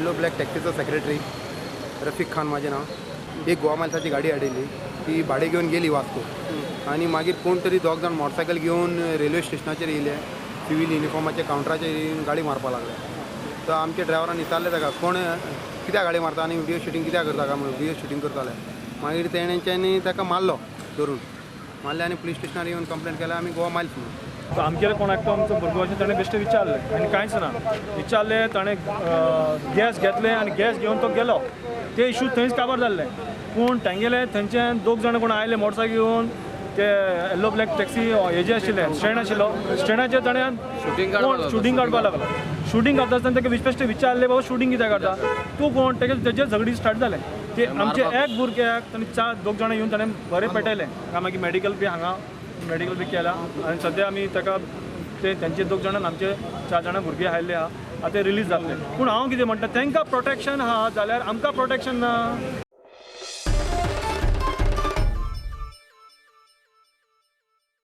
येल्लो black टॅक्सीचो secretary Rafiq Khan म्हाजें नांव. एक गोवा मायल्साची गाडी हाडिल्ली, ती भाडें घेवन गेली वास्को आनी मागीर कोण तरी दोग जाण मोटरसायकल घेवन रेल्वे स्टेशनाचेर येयले, सिवील युनिफॉर्माचे कावंटराचेर येवन गाडी मारपाक लागले. तर आमच्या ड्रायव्हरान विचारलें ताका, कोण कित्याक गाडी मारता आनी व्हिडियो शुटींग कित्याक करता काय म्हणून. व्हिडियो शुटींग करताले. मागीर तेणेंच्यांनी ताका मारलो, धरून मारले आनी पुलीस स्टेशनार येवन कंप्लेन केल्या आमी गोवा मायल्स म्हणून. तो आमगेले कोण एकटो आमचो भुरगो अशें ताणें बेश्टें विचारलें आनी कांयच ना विचारलें. ताणें गॅस घेतलें आनी गॅस घेवन तो गेलो. ते इशू थंयच काबार जाल्ले. पूण तेंगेले थंयच्यान दोग जाणां कोण आयले मोटरसायकल घेवन, ते येल्लो ब्लॅक टॅक्सी हेजे आशिल्ले, स्टँड आशिल्लो, स्टँडाचेर ताणें शूटिंग काडपाक लागलो. शूटिंग काडटा आसतना ताका बेश्टें विचारलें, बाबा शूटिंग कित्याक काडटा तूं कोण? तेजे तेजे झगडी स्टार्ट जालें. ते आमचे एक भुरग्याक ताणें चार दोग जाणां येवन ताणें बरें पेटयलें. मागीर मेडिकल बी हांगा मेडिकल बी केला आनी सद्या आमी ताका ते तेंचे दोग जाणां आमचे चार जाणां भुरगे आयिल्ले आहा, आतां ते रिलीज जातले. पूण हांव कितें म्हणटा, तांकां प्रोटेक्शन आहा जाल्यार आमकां प्रोटेक्शन ना.